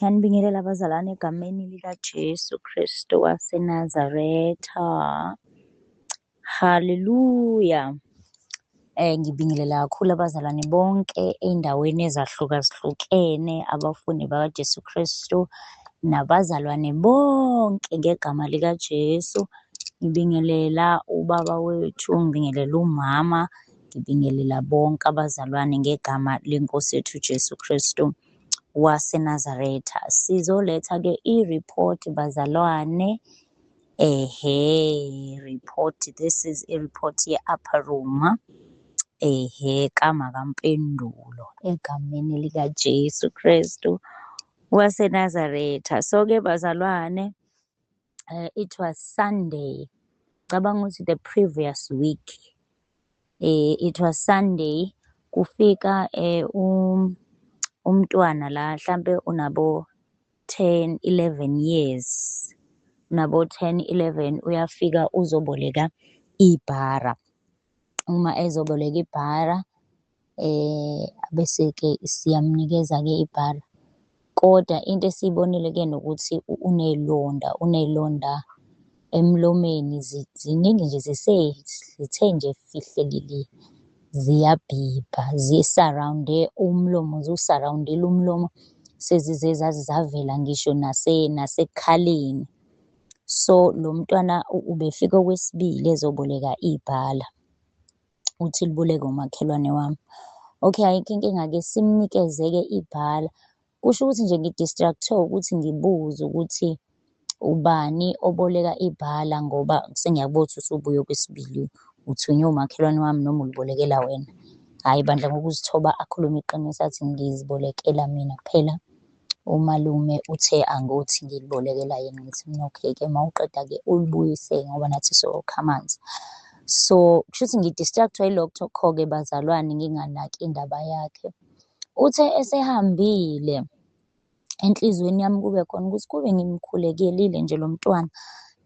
Ngiyanibingelela bazalwane egameni likaJesu Kristu waseNazaretha. Haleluya. Ngibingelela kakhulu abazalwane bonke ey'ndaweni ezahlukahlukene, abafundi bakaJesu Kristu nabazalwane bonke ngegama likaJesu. Ngibingelela ubaba wethu, ngibingelela umama, ngibingelela bonke abazalwane ngegama lenkosi yethu uJesu Kristu waseNazaretha. Sizoletha-ke i-report bazalwane. Ehhe, report, this is i-report ye-upper room. Ehhe, kaMakampendulo egameni likaJesu Kristu waseNazaretha. So-ke bazalwane, it was Sunday. Cabanga ukuthi the previous week. It was Sunday kufika umntwana la hlampe unabo 10 11 years. Unabo 10 11 uyafika uzoboleka ibhara. Uma ezoboleka ibhara bese-ke siyamnikeza-ke ibhara. Kodwa into esiyibonile-ke nokuthi uney'londa, uney'londa emlomeni ziningi nje zithe nje fihlelele ziyabhibha, zi-surround-e umlomo, ziwu-surround-ile umlomo, sezize zaze zavela ngisho nasekhaleni. So, lo mntwana ubefika okwesibili ezoboleka ibhala, uthi libolekwe umakhelwane wami. Okay, ayikho inkinga-ke simnikeze-ke ibhala. Kusho ukuthi nje ngi-distract-we ukuthi ngibuze ukuthi ubani oboleka ibhala ngoba sengiyakubona ukuthi usubuye okwesibili, uthunywe umakhelwane wami noma ulibolekela wena. Hhayi bandla ngokuzithoba akhulume iqiniso athi ngizibolekela mina kuphela. Umalume uthe angothi ngilibolekela yena, ngithi mina okay-ke uma uqeda-ke ulibuyise ngoba nathi siyokha amanzi. So kushuthi ngi-distract-wa yilokho-ke bazalwane nginganaki indaba yakhe. Uthe esehambile enhliziyweni yami kube khona ukuthi kube ngimkhulekelile nje lo mntwana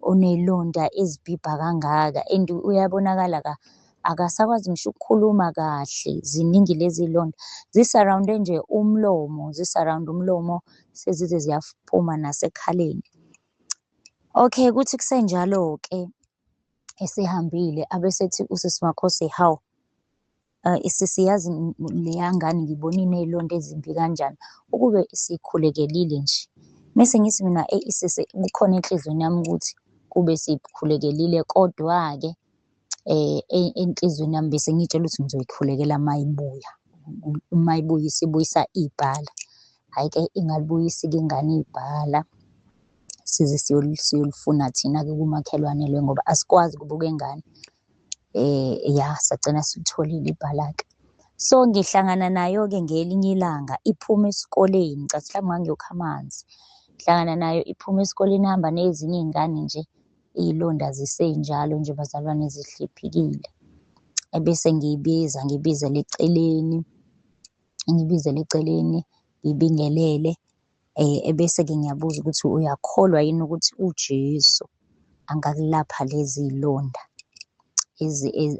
oney'londa ezibhibha kangaka and uyabonakala akasakwazi ngisho ukukhuluma kahle, ziningi lezi iy'londa. Zi-surround-e nje umlomo, zi-surround-e umlomo sezize ziyaphuma nasekhaleni. Okay, kuthi kusenjalo-ke esehambile abesethi usisi Makhosi, hawu, sisi yazi leya ngane ngiyibona iney'londa ezimbi kanjani, ukube sikhulekelile nje. Mese ngithi mina eyi sisi kukhona enhliziyweni yami ukuthi kube sikhulekelile kodwa-ke enhliziyweni yami bese ngiy'tshela ukuthi ngizoyikhulekela uma ibuya, uma ibuya isibuyisa ibhala. Hhayi-ke ingalibuyisi-ke ingane ibhala, size siyolifuna thina-ke kumakhelwane le ngoba asikwazi kubuka ingane. Ya sagcina silitholile ibhala-ke. So ngihlangana nayo-ke ngelinye ilanga iphuma esikoleni, ngicathi mhlawumbe ngangiyokha amanzi. Ngihlangana nayo iphuma esikoleni ihamba nezinye iy'ngane nje, iy'londa zisenjalo nje bazalwane zihliphikile. Ebese ngiyibiza, ngiyibizele eceleni, ngiyibizele eceleni, ngiyibingelele. Ebese-ke ngiyabuza ukuthi uyakholwa yini ukuthi uJesu angakulapha lezi zilonda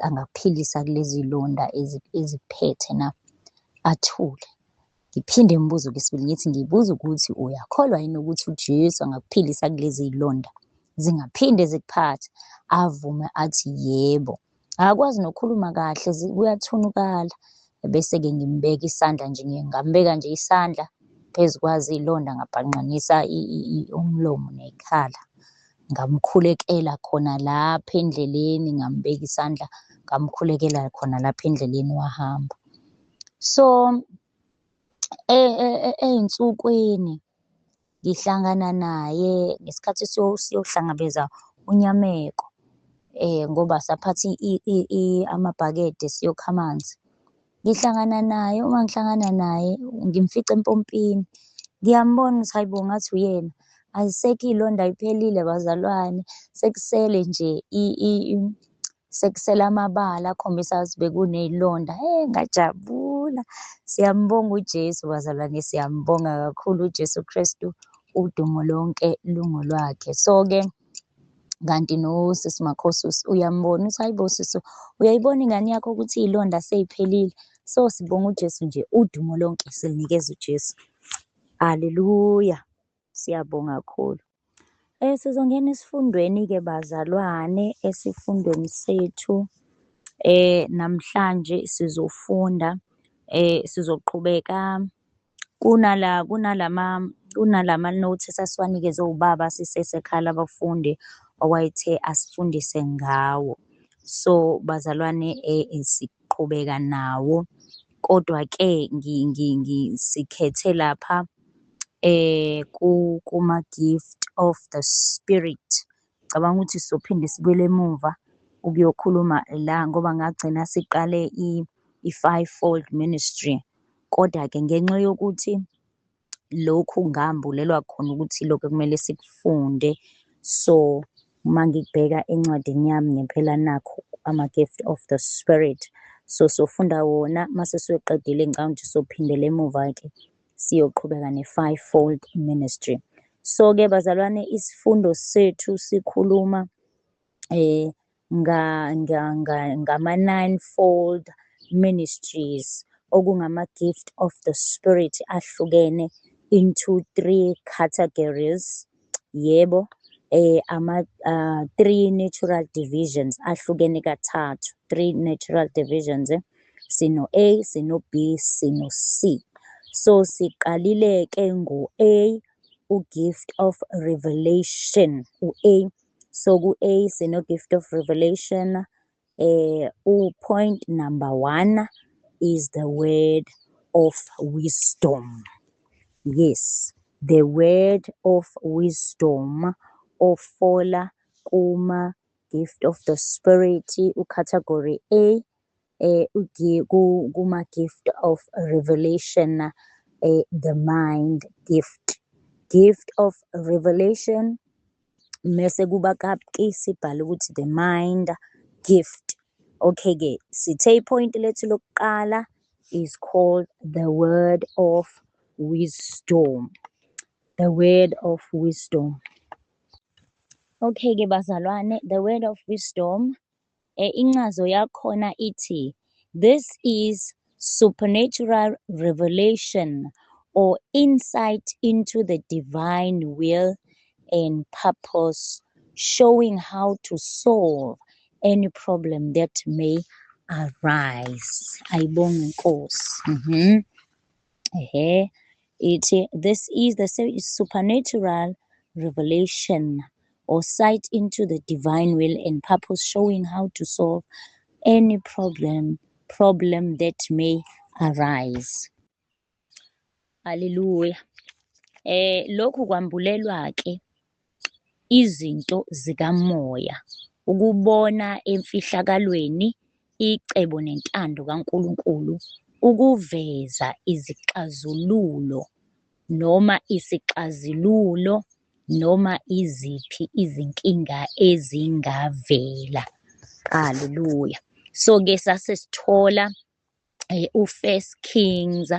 angakuphilisa kulezi zilonda ezikuphethe na? Athule. Ngiphinde ngibuze okwesibili ngithi ngibuza ukuthi uyakholwa yini ukuthi uJesu angakuphilisa kulezi zilonda zingaphinde zikuphathe? Avume athi yebo. Akakwazi nokukhuluma kahle kuyathunukala. Bese-ke ngimbeka isandla nje, ngambeka nje isandla phezu kwazo iy'londa ngabhangqanisa umlomo nekhala. Ngamkhulekela khona lapha endleleni, ngambeka isandla, ngamkhulekela khona lapha endleleni wahamba. So, ey'nsukwini ngihlangana naye ngesikhathi siyohlangabeza uNyameko ngoba saphatha amabhakede siyokha amanzi. Ngihlangana naye, uma ngihlangana naye ngimfica empompini. Ngiyambona ukuthi hhayi bo ngathi uyena. Ayisekho iy'londa ayiphelile bazalwane, sekusele nje sekusele amabala akhombisa ukuthi bekuney'londa. Hhe, ngajabula. Siyambonga uJesu bazalwane, siyambonga kakhulu uJesu Kristu, udumo lonke lungolwakhe. So-ke kanti nosisi Makhosi uyambona uthi hayi bo sisi, uyayibona ingane yakho ukuthi iy'londa sey'phelile. So sibonga uJesu nje, udumo lonke silinikeza uJesu. Haleluya. Siyabonga kakhulu. Sizongena esifundweni-ke bazalwane, esifundweni sethu namhlanje sizofunda sizoqhubeka kunala kunalama kunalama notes esasiwanikezwe ubaba sisesekhaya labafundi owayethe asifundise ngawo. So bazalwane, siqhubeka nawo, kodwa-ke sikhethe lapha kuma-gift of the spirit. Ngicabanga ukuthi sizophinde sibuyele emuva ukuyokhuluma la ngoba ngagcina siqale i-five fold ministry. Kodwa-ke ngenxa yokuthi lokhu ngambulelwa khona ukuthi lokhu ekumele sikufunde, so uma ngikubheka encwadini yami ngempela nakho ama-gift of the spirit. So sofunda wona mase siweqedile ngicabanga ukuthi sophindela emuva-ke siyoqhubeka ne-five fold ministry. So-ke bazalwane, isifundo sethu sikhuluma ngama-nine-fold ministries, okungama-gift of the spirit ahlukene into three categories. Yebo, ama three natural divisions ahlukene kathathu, three natural divisions, sino A, sino B, sino C. So siqalile-ke ngo-A, u-gift of revelation, u-A. So ku-A sino gift of revelation, u-point number 1 is the word of wisdom. Yes, the word of wisdom ofola kuma gift of the spirit, u-category A, kuma gift of revelation, the mind gift, gift of revelation, mese kuba kapki sibhale ukuthi the mind gift. Okay ke, sithe point lethu lokuqala is called the word of wisdom, the word of wisdom. Okay ke bazalwane, the word of wisdom, incazo yakhona ithi this is supernatural revelation or insight into the divine will and purpose, showing how to solve any problem that may arise. Ayibonge Nkosi. Ehhe, ithi this is the supernatural revelation or sight into the divine will and purpose, showing how to solve any problem that may arise. Hallelujah. Lokhu kwambulelwa ke izinto zikamoya, ukubona emfihlakalweni icebo nentando kaNkulunkulu, ukuveza izixazululo noma isixazululo noma iziphi izinkinga ezingavela. Hallelujah. So ke sase sithola u-First Kings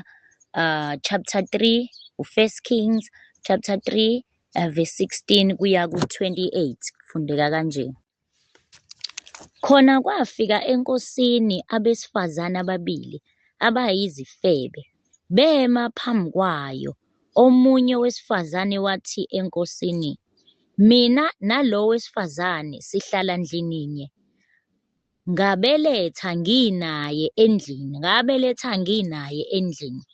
chapter 3, u-First Kings chapter 3 verse 16 kuya ku-28, kufundeka kanje. Khona kwafika enkosini abesifazane ababili abayizifebe, bema phambi kwayo. Omunye wesifazane wathi enkosini, mina nalo wesifazane sihlala ndlininye, ngabeletha nginaye endlini, ngabeletha nginaye endlini.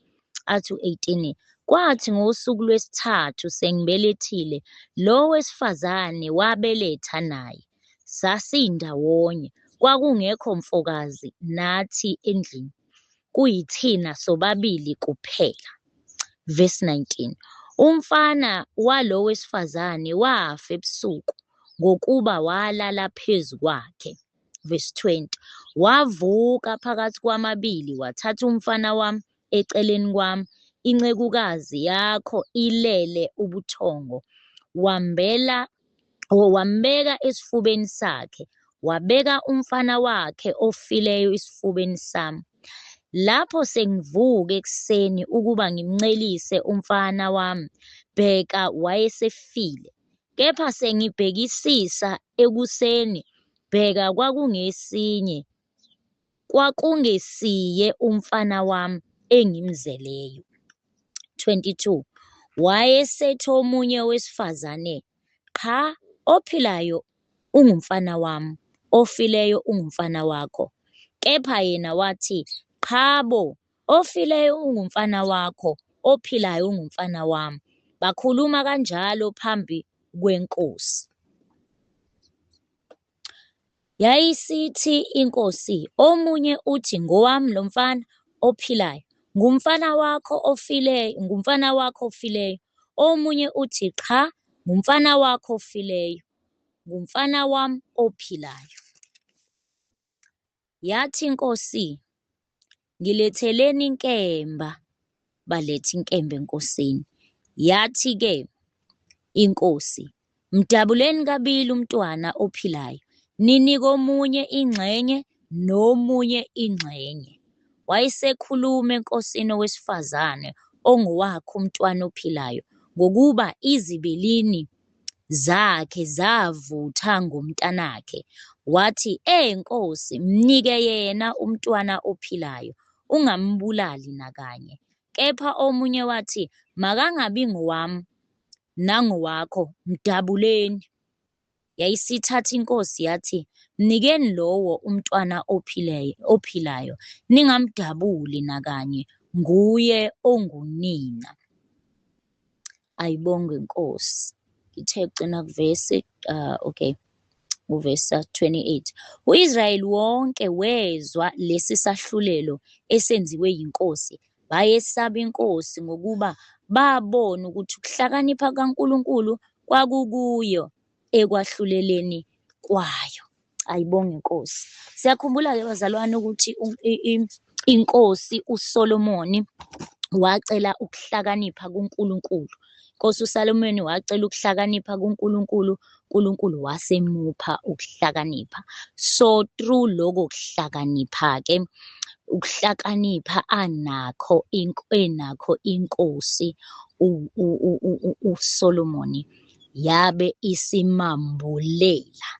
Athi u-18, kwathi ngosuku lwesithathu sengibelethile, lo wesifazane wabeletha naye, sasindawonye, kwakungekho mfokazi nathi endlini, kuyithina sobabili kuphela. Verse 19, umfana walo wesifazane wafa ebusuku, ngokuba walala phezu kwakhe. Verse 20, wavuka phakathi kwamabili, wathatha umfana wami eceleni kwami, incekukazi yakho ilele ubuthongo, wambeka esifubeni sakhe, wabeka umfana wakhe ofileyo esifubeni sami. Lapho sengivuka ekuseni ukuba ngimncelise umfana wami, bheka wayesefile. Kepha sengibhekisisa ekuseni, bheka kwakungesiye umfana wami engimzeleyo. 22. Wayesethi omunye wesifazane, qha, ophilayo ungumfana wami, ofileyo ungumfana wakho. Kepha yena wathi, qhabo, ofileyo ungumfana wakho, ophilayo ungumfana wami. Bakhuluma kanjalo phambi kwenkosi. Yayisithi inkosi, omunye uthi ngowami lo mfana ophilayo, ngumfana wakho ofileyo, ngumfana wakho ofileyo. Omunye uthi qha, ngumfana wakho ofileyo, ngumfana wami ophilayo. Yathi inkosi, ngiletheleni inkemba. Baletha inkemba enkosini. Yathi-ke inkosi, mdabuleni kabili umntwana ophilayo, ninike omunye ingxenye nomunye ingxenye. Wayesekhuluma enkosini owesifazane ongowakhe umntwana ophilayo, ngokuba izibilini zakhe zavutha ngomntanakhe. Wathi, E Nkosi, mnike yena umntwana ophilayo, ungambulali nakanye. Kepha omunye wathi, makangabi ngowami nangowakho, mdabuleni. Yayisithatha inkosi yathi, mnikeni lowo umntwana ophilayo, ophilayo, ningamdabuli nakanye, nguye ongunina. Ayibongwe inkosi. Ngithe kugcina kuvesi, okay, uvesi 28. U-Israyeli wonke wezwa lesi sahlulelo esenziwe yinkosi. Bayesaba inkosi ngokuba babona ukuthi ukuhlakanipha kaNkulunkulu kwakukuyo ekwahluleleni kwayo. Ayibonge inkosi. Siyakhumbula-ke bazalwane ukuthi inkosi uSolomoni wacela ukuhlakanipha kuNkulunkulu. Inkosi uSolomoni wacela ukuhlakanipha kuNkulunkulu, uNkulunkulu wasemupha ukuhlakanipha. So through lokho kuhlakanipha-ke, ukuhlakanipha anakho enakho inkosi uSolomoni yabe isimambulela.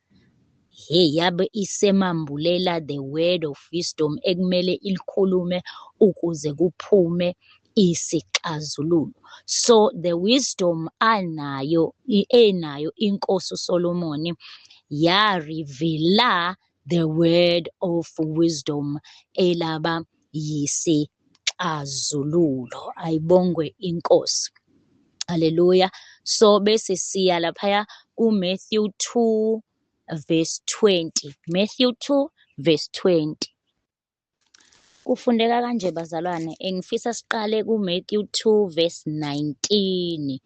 Hey, yabe isemambulela the word of wisdom ekumele ilikhulume ukuze kuphume isixazululo. So the wisdom anayo enayo inkosi uSolomoni ya-reveala the word of wisdom elaba yisixazululo. Ayibongwe inkosi. Haleluya. So bese siya laphaya ku-Matthew 2 verse 20. Matthew 2 verse 20. Kufundeka kanje bazalwane, engifisa siqale ku-Matthew 2 verse 19.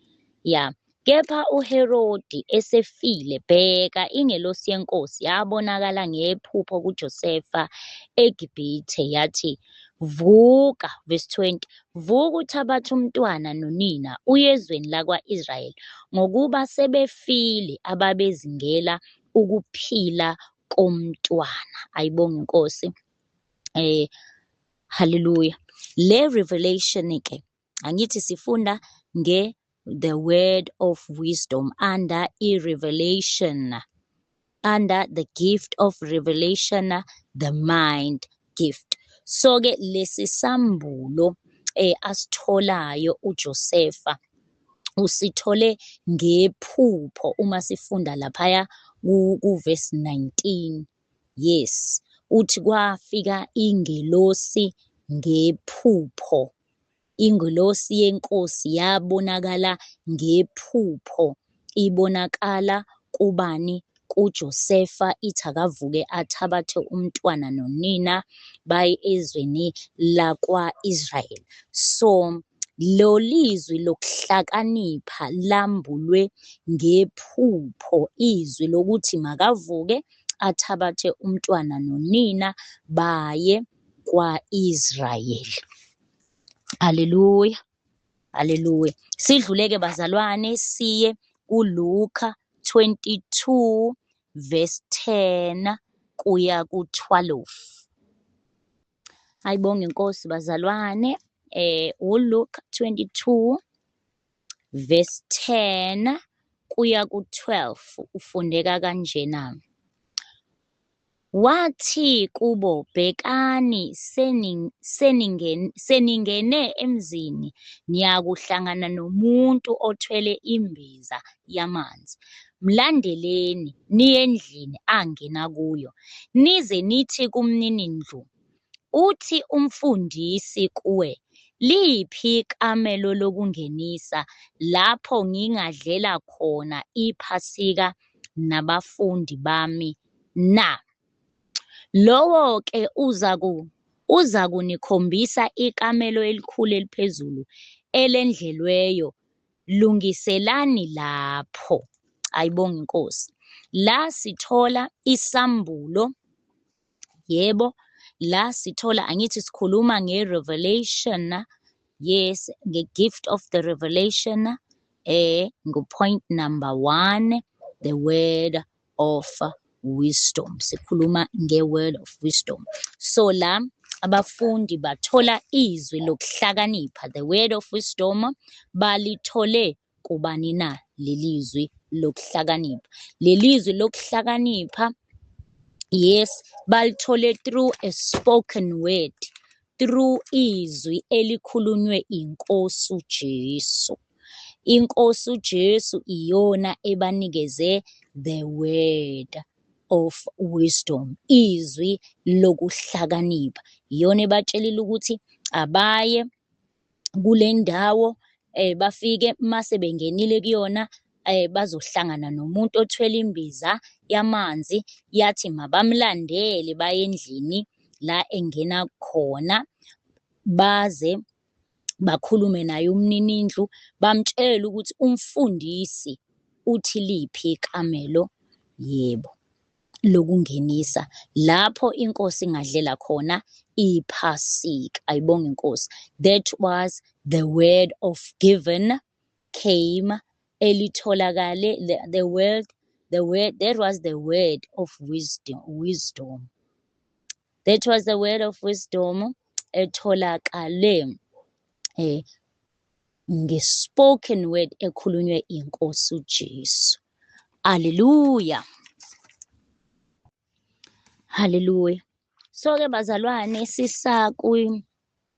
Ya. Kepha uHerodi esefile, bheka ingelosi yenkosi yabonakala ngephupho kuJosefa eGibhithe, yathi, vuka, verse 20, vuka uthabathe umntwana nonina uye ezweni lakwa-Israyeli, ngokuba sebefile ababezingela ukuphila komntwana. Ayibonge inkosi. Haleluya. Le revelation ke, angithi sifunda nge the word of wisdom under i-revelation, under the gift of revelation, the mind gift. So ke lesi sambulo asitholayo uJosefa usithole ngephupho uma sifunda laphaya ku verse 19. Yes, uthi kwafika ingelosi ngephupho. Ingelosi yenkosi yabonakala ngephupho, ibonakala kubani? KuJosefa, ithi akavuke athabathe umntwana nonina baye ezweni lakwa-Israyeli. So lo lizwi lokuhlakanipha lambulwe ngephupho, izwi lokuthi makavuke athabathe umntwana nonina baye kwa-Israyeli. Haleluya, haleluya. Sidluleke bazalwane siye kuLuka 22 verse 10 kuya ku-12. Ayibonge inkosi bazalwane. uLuka 22 verse 10 kuya ku-12 ufundeka kanjena. Wathi kubo, Bhekani, seningene emzini, niyakuhlangana nomuntu othwele imbiza yamanzi. Mlandeleni, niye endlini angena kuyo, nize nithi kumninindlu, uthi umfundisi kuwe, liphi ikamelo lokungenisa, lapho ngingadlela khona iphasika nabafundi bami na? Lowo-ke uzakunikhombisa ikamelo elikhulu eliphezulu elendlelweyo, lungiselani lapho. Ayibonge iNkosi. La sithola isambulo, yebo, la sithola, angithi sikhuluma nge-revelation, yes, nge-gift of the revelation, ngu-point number 1, the word of wisdom. Sikhuluma nge-word of wisdom. So la abafundi bathola izwi lokuhlakanipha, the word of wisdom, balithole kubani na lelizwi lokuhlakanipha? Lelizwi lokuhlakanipha, yes, balithole through a spoken word, through izwi elikhulunywe iNkosi uJesu. INkosi uJesu iyona ebanikeze the word of wisdom, izwi lokuhlakanipha. Iyona ebatshelile ukuthi abaye kule ndawo, bafike mase bengenile kuyona, bazohlangana nomuntu othwele imbiza yamanzi, yathi mabamlandele baye endlini la engena khona, baze bakhulume naye umninindlu, bamtshele ukuthi umfundisi uthi liphi ikamelo, yebo, lokungenisa lapho inkosi ingadlela khona iphasika. Ayibonge inkosi. That was the word of given came elitholakale the word, the word, that was the word of wisdom, wisdom. That was the word of wisdom etholakale nge-spoken word ekhulunywe inkosi uJesu. Hallelujah. Hallelujah. So ke bazalwane, sisakwi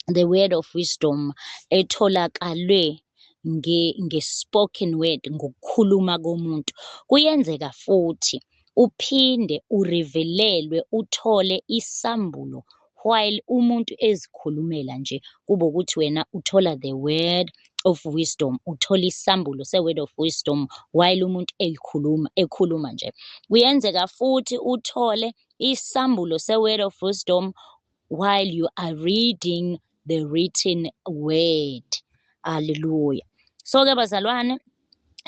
the word of wisdom etholakale nge-spoken word, ngokukhuluma komuntu. Kuyenzeka futhi uphinde urevelelwe, uthole isambulo while umuntu ezikhulumela nje, kube ukuthi wena uthola the word of wisdom, uthola isambulo se-word of wisdom while umuntu ekhuluma nje. Kuyenzeka futhi uthole isambulo se-word of wisdom while you are reading the written word. Hallelujah. So ke bazalwane,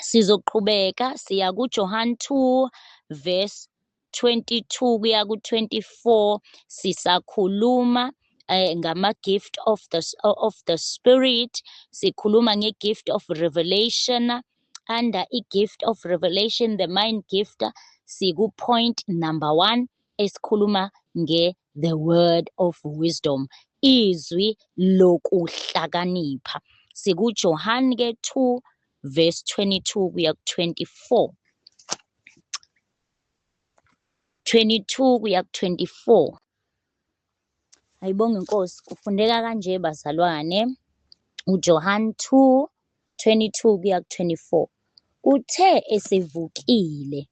sizoqhubeka siya kuJohn 2 verse 22 kuya ku-24. Sisakhuluma ngama-gift of the spirit, sikhuluma nge-gift of revelation. Under i-gift of revelation, the mind gift, siku-point number 1 esikhuluma nge the word of wisdom, izwi lokuhlakanipha. SikuJohn ke 2 verse 22 kuya ku-24, 22 kuya ku-24. Ayibonge inkosi. Kufundeka kanje bazalwane, uJohn 2 22 kuya ku-24. Kuthe esevukile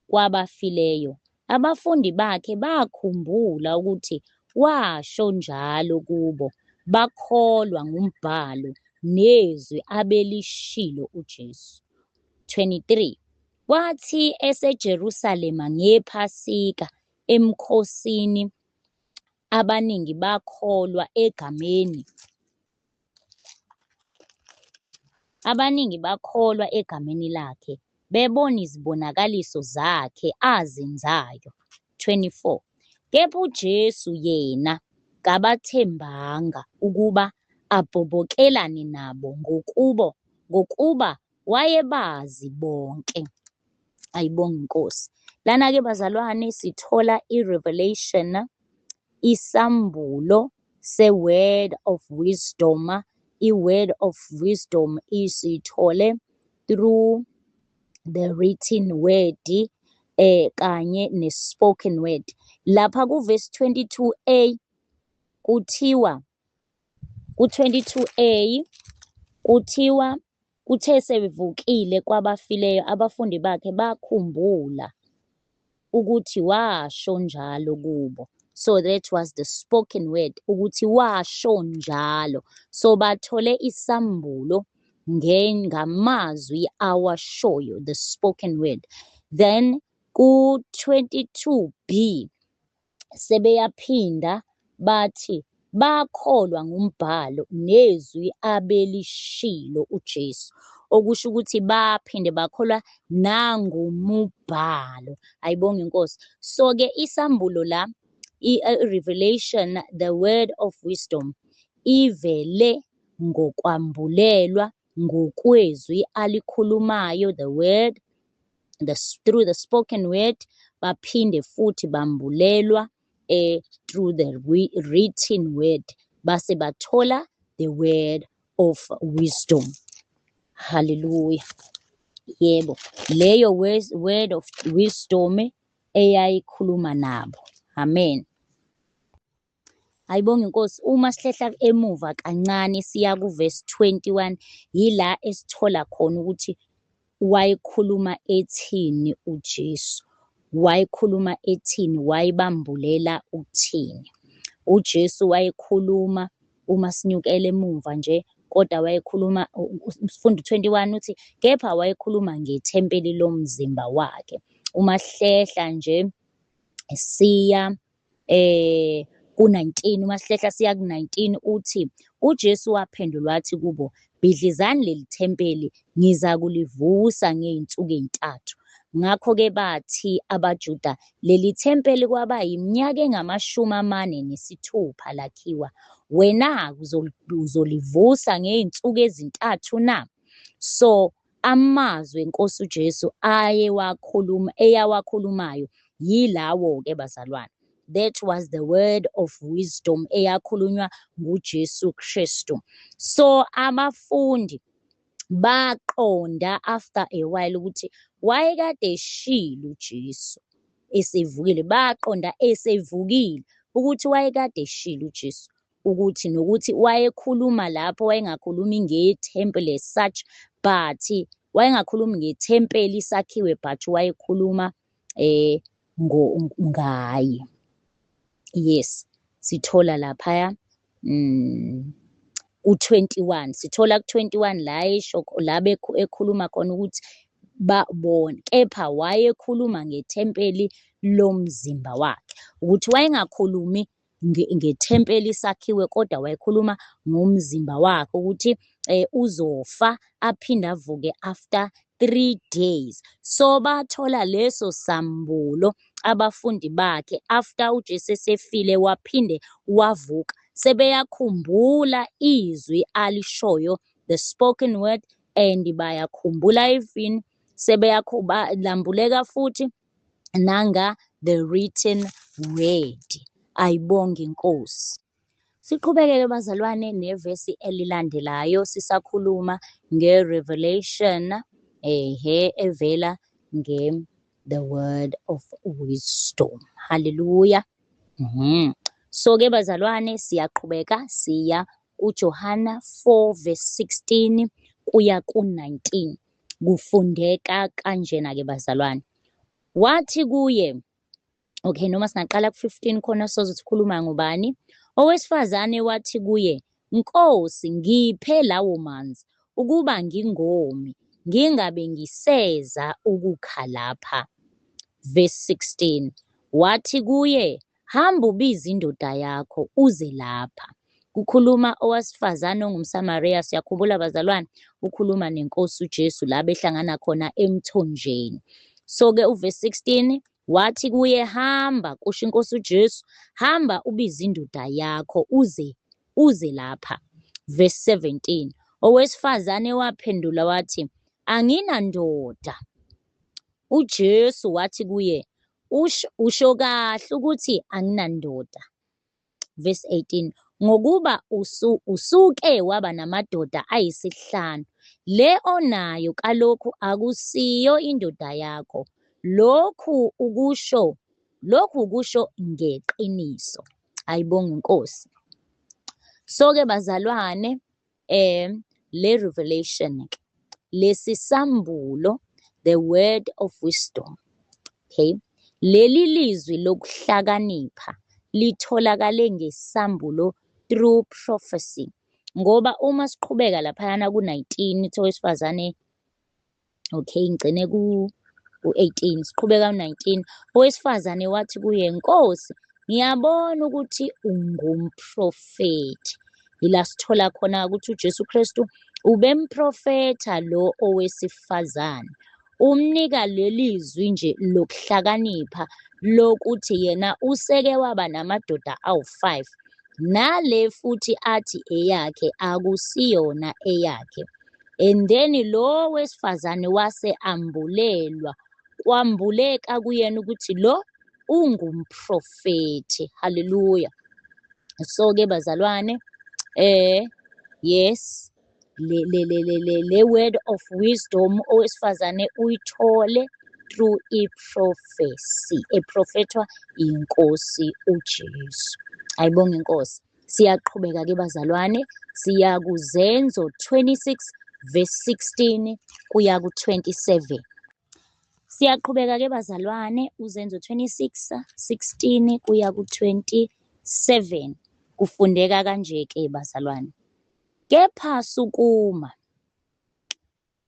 kwabafileyo, abafundi bakhe bakhumbula ukuthi washo njalo kubo, bakholwa ngumbhalo nezwi abelishilo uJesu. 23 Kwathi eseJerusalema ngePhasika emkhosini, abaningi bakholwa egameni abaningi bakholwa egameni lakhe, bebona izibonakaliso zakhe azenzayo. 24 Kepha uJesu yena kabathembanga ukuba abhobokelane nabo, ngokuba wayebazi bonke. Ayibonge inkosi. Lana ke bazalwane, sithola i-revelation, isambulo se-word of wisdom. I-word of wisdom isithole through the written word kanye ne-spoken word. Lapha kuvesi 22a kuthiwa ku-22a kuthiwa kuthe sevukile kwabafileyo abafundi bakhe bakhumbula ukuthi washo njalo kubo. So that was the spoken word ukuthi washo njalo. So bathole isambulo ngamazwi awashoyo, the spoken word. Then ku-22b sebeyaphinda bathi bakholwa ngumbhalo nezwi abelishilo uJesu, okusho ukuthi baphinde bakholwa nangumubhalo. Ayibonge inkosi. So-ke isambulo la, i-revelation, the word of wisdom, ivele ngokwambulelwa ngokwezwi alikhulumayo, the word, through the spoken word, baphinde futhi bambulelwa through the written word, base bathola the word of wisdom. Hallelujah. Yebo, leyo word of wisdom eyayikhuluma nabo. Amen. Ayibonge inkosi. Uma sihlehla emuva kancane siya kuvesi 21, yila esithola khona ukuthi wayekhuluma ethini uJesu, wayekhuluma ethini, wayebambulela ukuthini uJesu. Wayekhuluma uma sinyukela emumva nje, kodwa wayekhuluma, sifunda u-21 uthi kepha wayekhuluma ngethempeli lomzimba wakhe. Uma sihlehla nje siya ku-19, uma sihlehla siya ku-19 uthi uJesu waphendula wathi kubo, bhidlizani leli thempeli, ngizakulivusa ngey'nsuku ey'ntathu. Ngakho-ke bathi abaJuda, leli thempeli kwaba yiminyaka engama-46 lakhiwa, wena uzolivusa ngey'nsuku ezintathu na? So amazwi enkosi uJesu ayewakhuluma, eyawakhulumayo yilawo-ke bazalwane. That was the word of wisdom eyakhulunywa nguJesu Kristu. So abafundi baqonda after a while ukuthi wayekade eshilo uJesu esevukile, baqonda esevukile ukuthi wayekade eshilo uJesu ukuthi nokuthi wayekhuluma lapho wayengakhulumi ngethempeli as such, but wayengakhulumi ngethempeli isakhiwe, but wayekhuluma ngaye. Yes, sithola laphaya ku-21, sithola ku-21 la esho la ekhuluma khona ukuthi babona, kepha wayekhuluma ngethempeli lomzimba wakhe, ukuthi wayengakhulumi ngethempeli isakhiwe, kodwa wayekhuluma ngomzimba wakhe ukuthi uzofa aphinde avuke after 3 days. So bathola leso sambulo abafundi bakhe after uJesu esefile waphinde wavuka, sebeyakhumbula izwi alishoyo, the spoken word, and bayakhumbula even sebeyalambuleka futhi nanga the written word. Ayibonge inkosi. Siqhubekeke bazalwane nevesi elilandelayo, sisakhuluma nge-revelation ehe evela nge the word of wisdom. Hallelujah. So ke bazalwane siyaqhubeka siya kuJohana 4 verse 16 kuya ku-19. Kufundeka kanjena ke bazalwane. Wathi kuye, okay, noma singaqala ku-15 khona sozothi khuluma ngobani. Owesifazane wathi kuye, Nkosi, ngiphe lawo manzi ukuba ngingomi, ngingabe ngiseza ukukha lapha. Verse 16. Wathi kuye, hamba ubize indoda yakho uze lapha. Kukhuluma owesifazane ongumSamariya, siyakhumbula bazalwane, ukhuluma nenkosi uJesu la behlangana khona emthonjeni. So ke uverse 16 wathi kuye, hamba, kusho inkosi uJesu, hamba ubize indoda yakho uze lapha. Verse 17 owesifazane waphendula wathi, anginandoda. uJesu wathi kuye, usho kahle ukuthi anginandoda. Verse 18 ngokuba usuke waba namadoda ayisihlanu, le onayo kalokhu akusiyo indoda yakho, lokhu ukusho Lokhu kusho ngeqiniso. Ayibonge iNkosi. So-ke bazalwane, le revelation ke, lesi sambulo, the word of wisdom. Okay, leli lizwi lokuhlakanipha litholakale ngesambulo through prophecy. Ngoba uma siqhubeka laphayana ku-19 ithi owesifazane, okay, ngigcine ku-18, siqhubeka ku-19, owesifazane wathi kuye, Nkosi, ngiyabona ukuthi ungumprofethi. Yila sithola khona ukuthi uJesu Kristu ubemprofetha lo owesifazane. Umnika leli zwi nje lokuhlakanipha lokuthi yena useke waba namadoda awu-5, nale futhi athi eyakhe akusiyona eyakhe. And then lo wesifazane wase ambulelwa, kwambuleka kuyena ukuthi lo ungumprofethi. Haleluya. So ke bazalwane, yes, le le le le le, le word of wisdom owesifazane uyithole through i-prophecy eprofethwa inkosi uJesu. Ayibonge inkosi. Siyaqhubeka ke bazalwane, siya kuZenzo 26 verse 16 kuya ku-27. Siyaqhubeka ke bazalwane, uZenzo 26 16 kuya ku-27 kufundeka kanje ke bazalwane. Kepha sukuma,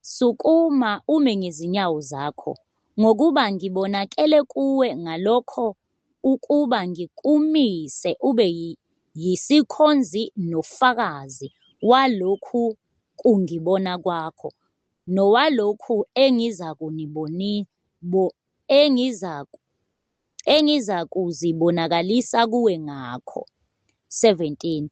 sukuma ume ngezinyawo zakho, ngokuba ngibonakele kuwe ngalokho ukuba ngikumise ube yisikhonzi nofakazi walokhu kungibona kwakho, nowalokhu engizakuzibonakalisa kuwe ngakho. 17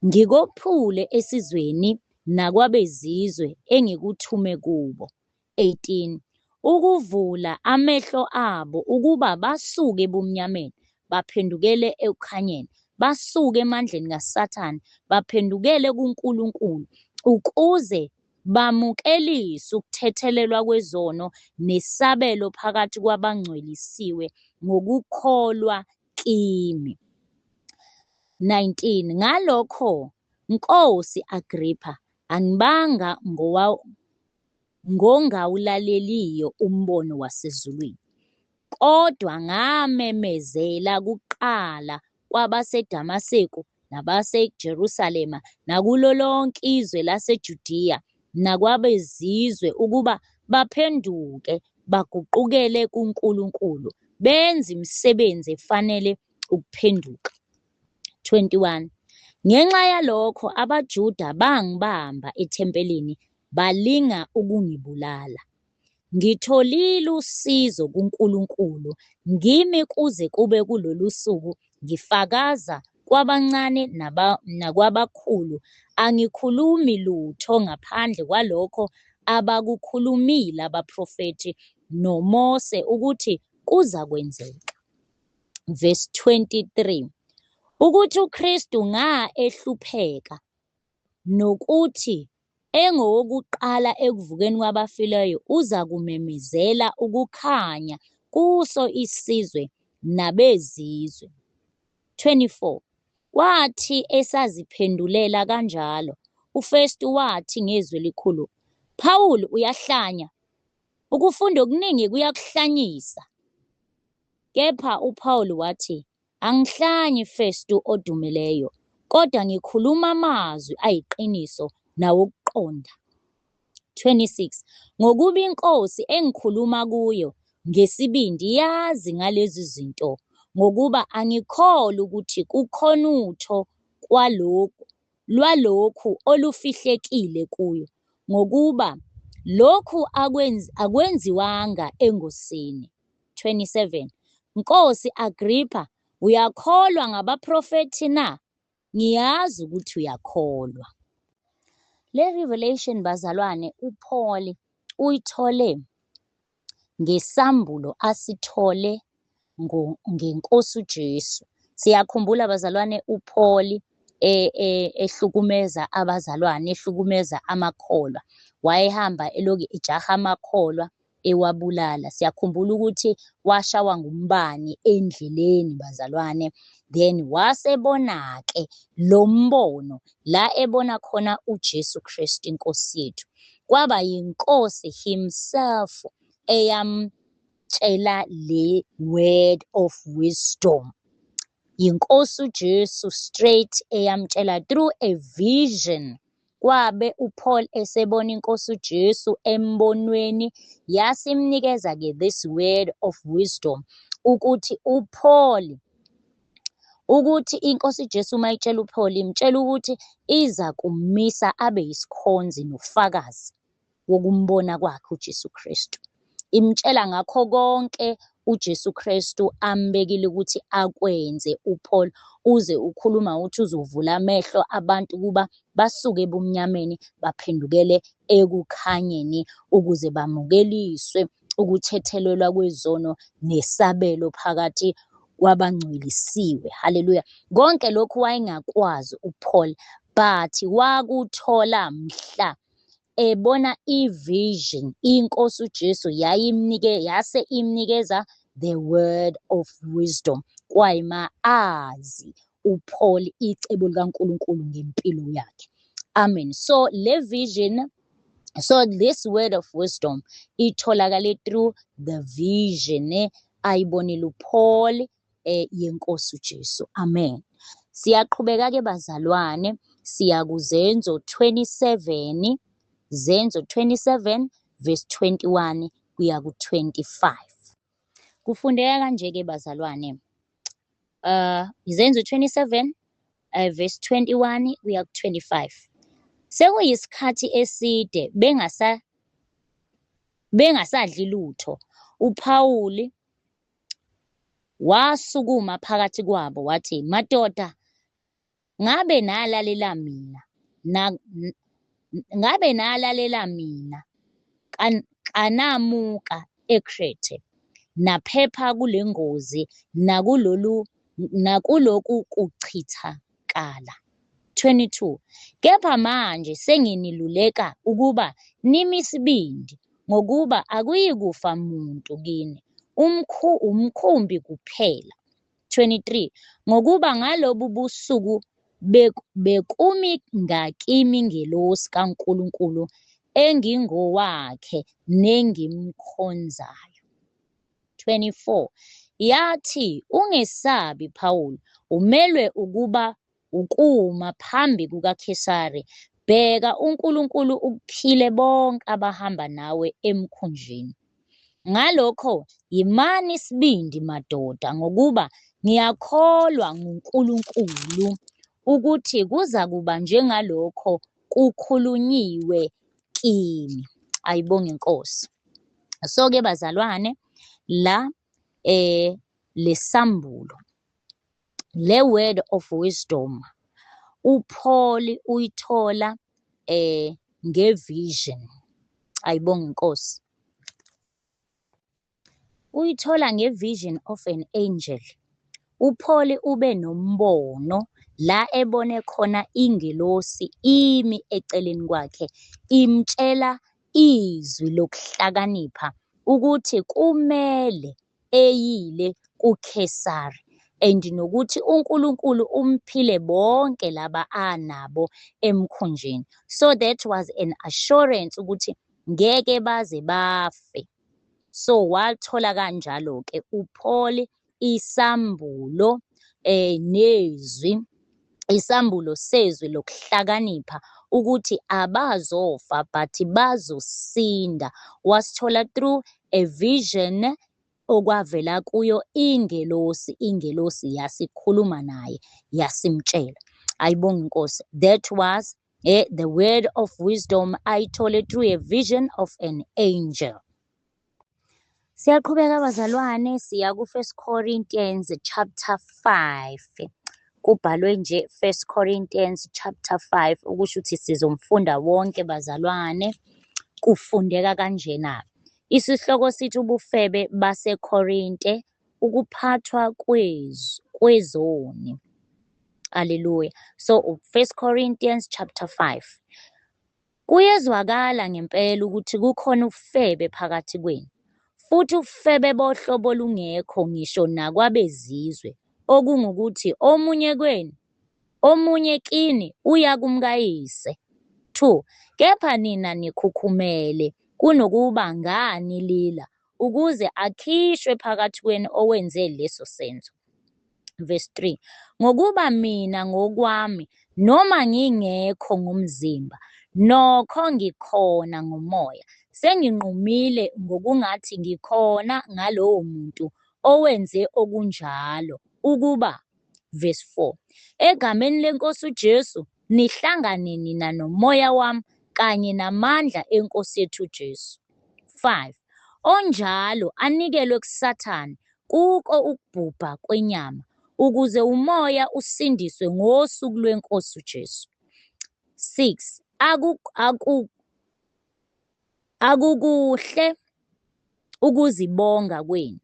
Ngikophule esizweni nakwabezizwe engikuthume kubo. 18 Ukuvula amehlo abo ukuba basuke ebumnyameni baphendukele ekukhanyeni, basuke emandleni kaSathane baphendukele kuNkulunkulu, ukuze bamukelise ukuthethelelwa kwezono nesabelo phakathi kwabangcwelisiwe ngokukholwa kimi. 19 Ngalokho, Nkosi Agripha, angibanga ngongawulaleliyo umbono wasezulwini, kodwa ngamemezela kuqala kwabaseDamaseku nabaseJerusalema nakulo lonke izwe laseJudiya nakwabezizwe ukuba baphenduke baguqukele kuNkulunkulu, benze imisebenzi efanele ukuphenduka. 21 Ngenxa yalokho abaJuda bangibamba ethempelini balinga ukungibulala. Ngitholile usizo kuNkulunkulu, ngimi kuze kube kulolu suku ngifakaza kwabancane nakwabakhulu, angikhulumi lutho ngaphandle kwalokho abakukhulumile abaprofethi noMose ukuthi kuzakwenzeka. Verse 23 Ukuthi uKristu nga ehlupheka, nokuthi engowokuqala ekuvukeni kwabafileyo uzakumemezela ukukhanya kuso isizwe nabezizwe. 24 Kwathi esaziphendulela kanjalo, uFestu wathi ngezwi elikhulu, Phawuli, uyahlanya! Ukufunda okuningi kuyakuhlanyisa. Kepha uPhawuli wathi, Angihlanyi, Festu odumileyo, kodwa ngikhuluma amazwi ayiqiniso nawokuqonda. 26 Ngokuba iNkosi engikhuluma kuyo ngesibindi yazi ngalezi zinto, ngokuba angikholwa ukuthi kukhona utho kwalokhu lwalokhu olufihlekile kuyo, ngokuba lokhu akwenziwanga engosini. 27 Nkosi Agripha, uyakholwa ngabaprofethi na? Ngiyazi ukuthi uyakholwa. Le revelation bazalwane uPaul uyithole ngesambulo asithole ngeNkosi uJesu. Siyakhumbula bazalwane uPaul ehlukumeza abazalwane, ehlukumeza amakholwa. Wayehamba eloku ejaha amakholwa. ewabulala. Siyakhumbula ukuthi washawa ngumbani endleleni bazalwane, then wasebona-ke lo mbono la ebona khona uJesu Kristu inkosi yethu. Kwaba yinkosi himself eyamtshela le word of wisdom. Yinkosi uJesu straight eyamtshela through a vision. Kwabe uPaul esebona inkosi uJesu embonweni, yasimnikeza-ke this word of wisdom ukuthi uPaul, ukuthi inkosi uJesu uma itshela uPaul, imtshela ukuthi iza kumisa abe yisikhonzi nofakazi wokumbona kwakhe uJesu Kristu. Imtshela ngakho konke uJesu Kristu ambekile ukuthi akwenze uPaul, uze ukhuluma ukuthi uzovula amehlo abantu ukuba basuke ebumnyameni baphendukele ekukhanyeni ukuze bamukeliswe ukuthethelelwa kwezono nesabelo phakathi kwabangcwelisiwe. Haleluya. Konke lokhu wayengakwazi uPaul, but wakuthola mhla ebona i-vision inkosi uJesu yayimnike, yase imnikeza the word of wisdom. Kwayima azi uPaul icebo likaNkulunkulu ngempilo yakhe. Amen. So le vision, so this word of wisdom itholakale through the vision ayibonile uPaul yenkosi uJesu. Amen. Siyaqhubeka ke bazalwane, siya kuZenzo 27, Zenzo 27 verse 21 kuya ku-25. Kufundeka kanje ke bazalwane. Izenzo 27 verse 21 kuya ku-25. Sekuyisikhathi eside bengasadli lutho. uPawuli wasukuma phakathi kwabo wathi, madoda, ngabe nalalela mina, ngabe nalalela mina kanamuka eKrethe, naphepha kule ngozi nakulolu nakuloku kuchithakala. 22 Kepha manje senginiluleka ukuba nime isibindi, ngokuba akuyikufa muntu kini, umkhumbi kuphela. 23 Ngokuba ngalobu busuku bekumi ngakimi ingelosi kaNkulunkulu engingowakhe nengimkhonzayo. 24 Yathi, Ungesabi, Pawulu, umelwe ukuba ukuma phambi kukaKhesari. Bheka, uNkulunkulu ukuphile bonke abahamba nawe emkhunjini. Ngalokho yimani isibindi, madoda, ngokuba ngiyakholwa nguNkulunkulu ukuthi kuzakuba njengalokho kukhulunyiwe kimi. Ayibonge inkosi. So-ke bazalwane, la lesambulo, le word of wisdom uPaul uyithola ngevision. Ayibonge inkosi. Uyithola ngevision of an angel. uPaul ube nombono la ebone khona ingelosi imi eceleni kwakhe imtshela izwi lokuhlakanipha ukuthi kumele eyile kuKhesari and nokuthi uNkulunkulu umphile bonke laba anabo emkhunjini. So that was an assurance ukuthi ngeke baze bafe. So wathola kanjalo-ke uPaul isambulo nezwi, isambulo sezwi lokuhlakanipha ukuthi abazofa but bazosinda. Wasithola through a vision okwavela kuyo ingelosi, ingelosi yasikhuluma naye yasimtshela. Ayibonge inkosi. That was the word of wisdom ayithole through a vision of an angel. Siyaqhubeka bazalwane, siya ku-First Corinthians chapter 5. Kubhalwe nje First Corinthians chapter 5 ukusho ukuthi sizomfunda wonke bazalwane. Kufundeka kanjena. Isihloko sithi ubufebe baseKorinte, ukuphathwa kwezoni. Hallelujah. So First Corinthians chapter 5. Kuyezwakala ngempela ukuthi kukhona ubufebe phakathi kwenu. Futhi ubufebe bohlobo olungekho ngisho nakwabezizwe, okungukuthi, omunye kwenu, omunye kini uya kumkayise. 2 kepha nina nikhukhumele kunokuba nganilila, ukuze akhishwe phakathi kwenu owenze leso senzo. Verse 3, ngokuba mina ngokwami, noma ngingekho ngomzimba, nokho ngikhona ngomoya, senginqumile ngokungathi ngikhona ngalowo muntu owenze okunjalo, ukuba, verse 4, egameni leNkosi uJesu nihlangane nina nomoya wami kanye namandla eNkosi yethu uJesu. 5 onjalo anikelwe kuSathane kuko ukubhubha kwenyama, ukuze umoya usindiswe ngosuku lweNkosi uJesu. 6 Akukuhle ukuzibonga kwenu.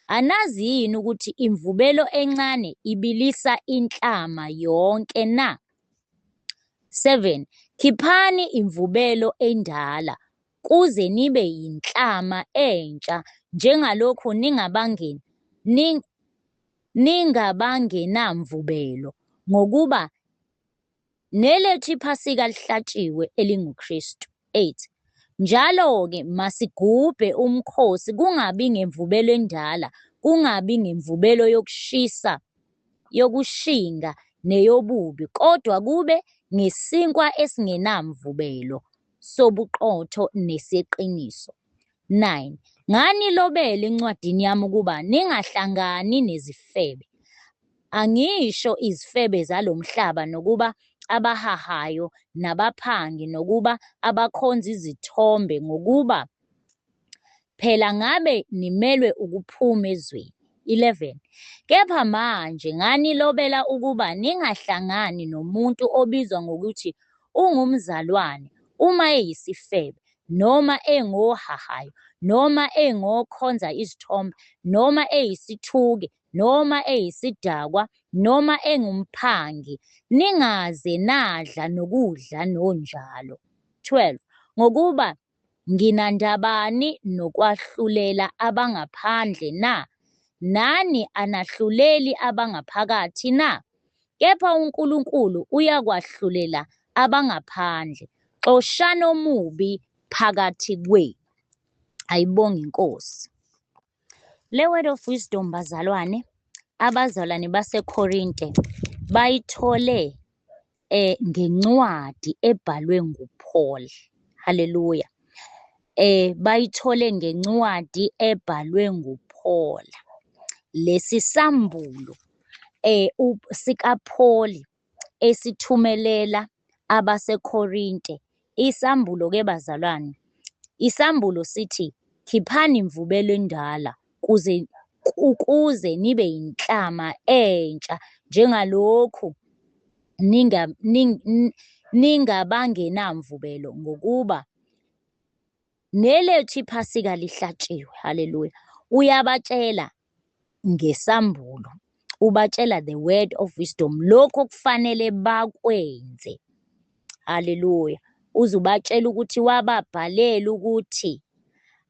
Anazi yini ukuthi imvubelo encane ibilisa inhlama yonke na? 7 Khiphani imvubelo endala, kuze nibe yinhlama entsha, njengalokhu ningabangenamvubelo, ngokuba nelethu iPhasika lihlatshiwe, elinguKristu. 8 Njalo-ke masigubhe umkhosi, kungabi ngemvubelo endala, kungabi ngemvubelo yokushisa, yokushinga neyobubi, kodwa kube ngesinkwa esingenamvubelo sobuqotho neseqiniso. 9 Nganilobela encwadini yami ukuba ningahlangani nezifebe. Angisho izifebe zalo mhlaba, nokuba abahahayo, nabaphangi, nokuba abakhonza izithombe, ngokuba phela ngabe nimelwe ukuphuma ezweni. 11 Kepha manje nganilobela ukuba ningahlangani nomuntu obizwa ngokuthi ungumzalwane, uma eyisifebe, noma engohahayo, noma engokhonza izithombe, noma eyisithuki, noma eyisidakwa, noma engumphangi, ningaze nadla nokudla nonjalo. 12 Ngokuba nginandabani nokwahlulela abangaphandle na? Nani anahluleli abangaphakathi na? Kepha uNkulunkulu uyakwahlulela abangaphandle. Xoshani omubi phakathi kwenu. Ayibonge iNkosi. Le word of wisdom, bazalwane, abazalwane baseKorinte bayithole ngencwadi ebhalwe nguPaul. Haleluya. Bayithole ngencwadi ebhalwe nguPaul. Lesi sambulo sikaPaul esithumelela abaseKorinte. Isambulo-ke bazalwane, isambulo sithi khiphani imvubelo endala ukuze nibe yinhlama entsha, njengalokhu ningabangenamvubelo, ngokuba nelethu iPhasika lihlatshiwe. Haleluya. Uyabatshela ngesambulo, ubatshela the word of wisdom, lokho okufanele bakwenze. Haleluya. Uzubatshela ukuthi wababhalela ukuthi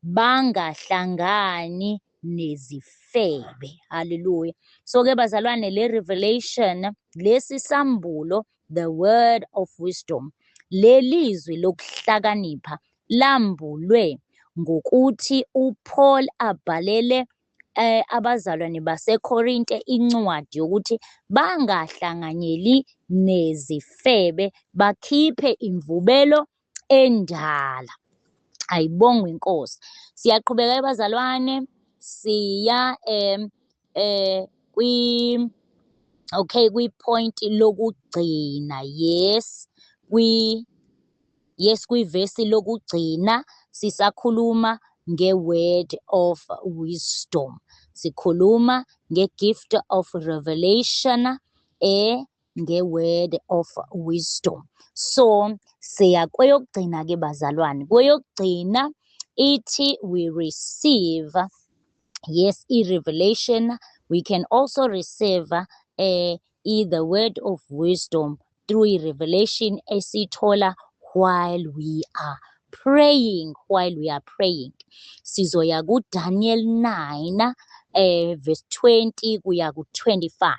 bangahlangani nezifebe. Haleluya. So-ke bazalwane, le revelation, lesi sambulo, the word of wisdom, lelizwi lokuhlakanipha lambulwe ngokuthi uPaul abhalele abazalwane baseKorinte incwadi yokuthi bangahlanganyeli nezifebe, bakhiphe imvubelo endala. Ayibongwe iNkosi. Siyaqhubeka bazalwane, siya kwi okay kwi-point lokugcina. Yes, kwi yes kwivesi lokugcina sisakhuluma nge-word of wisdom. Sikhuluma nge-gift of revelation, nge-word of wisdom. So siya kweyokugcina ke bazalwane. Kweyokugcina ithi we receive, yes, i-revelation. We can also receive the word of wisdom through i-revelation esiyithola while we are praying while we are praying. Sizoya kuDaniel 9 verse 20 kuya ku-25.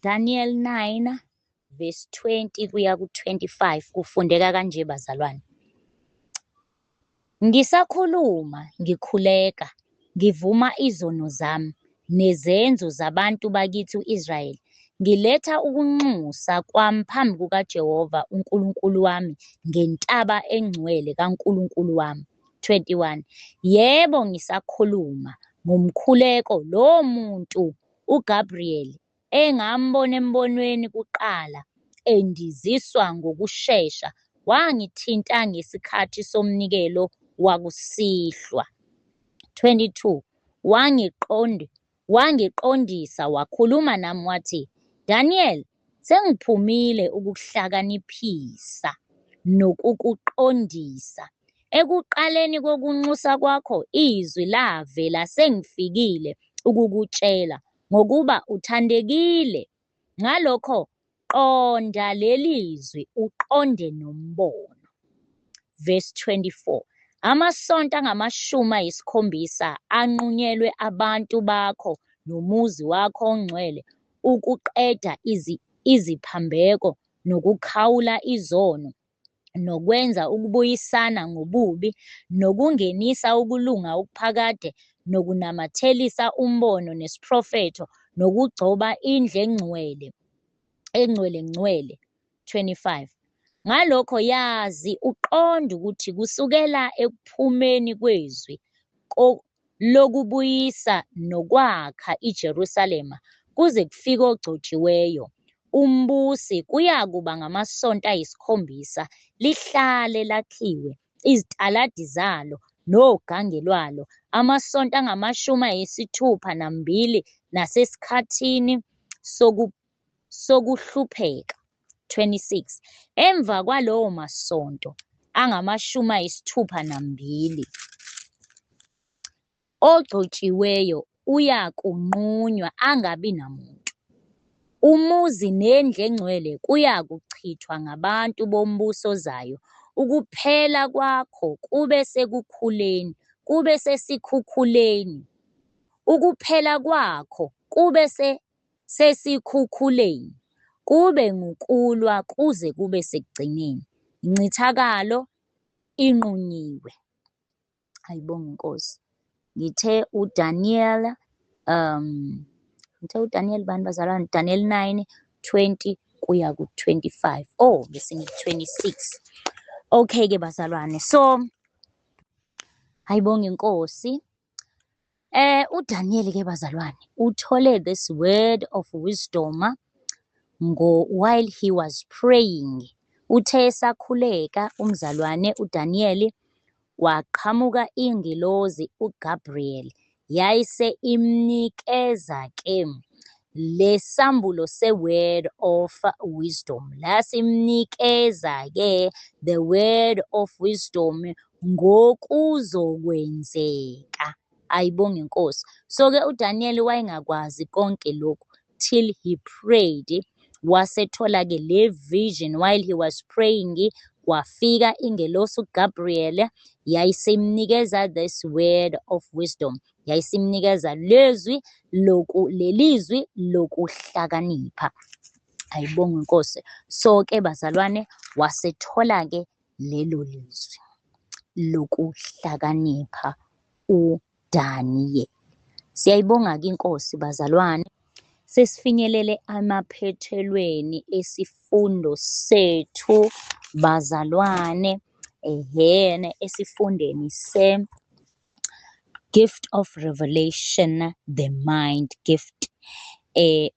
Daniel 9 verse 20 kuya ku-25 kufundeka kanje bazalwane. Ngisakhuluma ngikhuleka, ngivuma izono zami nezenzo zabantu bakithi u-Israyeli, ngiletha ukunxusa kwami phambi kukaJehova uNkulunkulu wami ngentaba engcwele kaNkulunkulu wami. 21 Yebo, ngisakhuluma ngomkhuleko, lowo muntu uGabriyeli engambona embonweni kuqala endiziswa ngokushesha wangithinta ngesikhathi somnikelo wakusihlwa. 22 Wangiqondisa wakhuluma nami wathi, Daniel, sengiphumile ukukuhlakaniphisa nokukuqondisa. Ekuqaleni kokunxusa kwakho izwi lavela sengifikile ukukutshela, ngokuba uthandekile. Ngalokho qonda leli zwi uqonde nombono. Verse 24 Amasonto angama-70 anqunyelwe abantu bakho nomuzi wakho ongcwele ukuqeda iziphambeko nokukhawula izono nokwenza ukubuyisana ngobubi nokungenisa ukulunga okuphakade nokunamathelisa umbono nesiprofetho nokugcoba indlu engcwele engcwele ngcwele. 25 Ngalokho yazi uqonde ukuthi kusukela ekuphumeni kwezwi lokubuyisa nokwakha iJerusalema kuze kufike ogcotshiweyo umbusi kuyakuba ngamasonto ayisikhombisa, lihlale lakhiwe izitaladi zalo nogange lwalo amasonto angama-62 nasesikhathini sokuhlupheka. 26 Emva kwalowo masonto angama-62 ogcotshiweyo uyakunqunywa angabi namuntu. Umuzi nendlu engcwele kuyakuchithwa ngabantu bombuso ozayo. Ukuphela kwakho kube sekukhuleni, kube sesikhukhuleni. Ukuphela kwakho kube sesikhukhuleni, kube ngukulwa kuze kube sekugcineni. Incithakalo inqunyiwe. Ayibonge iNkosi. Ngithe uDaniel ngithe uDaniel bani bazalwane? Daniel 9 20 kuya ku-25. Oh, bese ngiku-26. Okay-ke bazalwane, so ayibonge iNkosi. UDaniel ke bazalwane uthole this word of wisdom ngo while he was praying. Uthe esakhuleka umzalwane uDaniel waqhamuka ingilozi uGabriel, yayise imnikeza ke lesambulo se-word of wisdom. Lasimnikeza ke the word of wisdom ngokuzokwenzeka. Ayibonge iNkosi. So ke uDaniel wayengakwazi konke lokhu till he prayed, wasethola ke le vision while he was praying. Kwafika ingelosi uGabriel yayisemnikeza this word of wisdom, yayisimnikeza lezwi loku lelizwi lokuhlakanipha. Ayibonge iNkosi. So ke bazalwane, wasethola ke lelo lizwi lokuhlakanipha uDaniel. Siyayibonga ke iNkosi bazalwane. Sesifinyelele amaphethelweni esifundo sethu bazalwane, ehene, esifundeni se Gift of Revelation, the mind gift.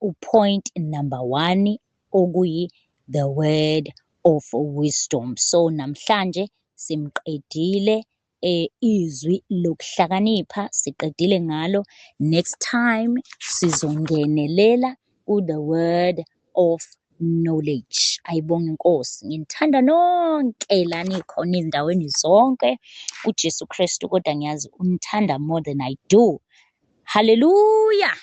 Upoint number 1 okuyi the word of wisdom. So namhlanje simqedile izwi lokuhlakanipha, siqedile ngalo. Next time sizongenelela ku the word of knowledge. Ayibonge iNkosi. Nginithanda nonke la nikhona ezindaweni zonke. uJesu Kristu kodwa ngiyazi unithanda more than I do. Hallelujah.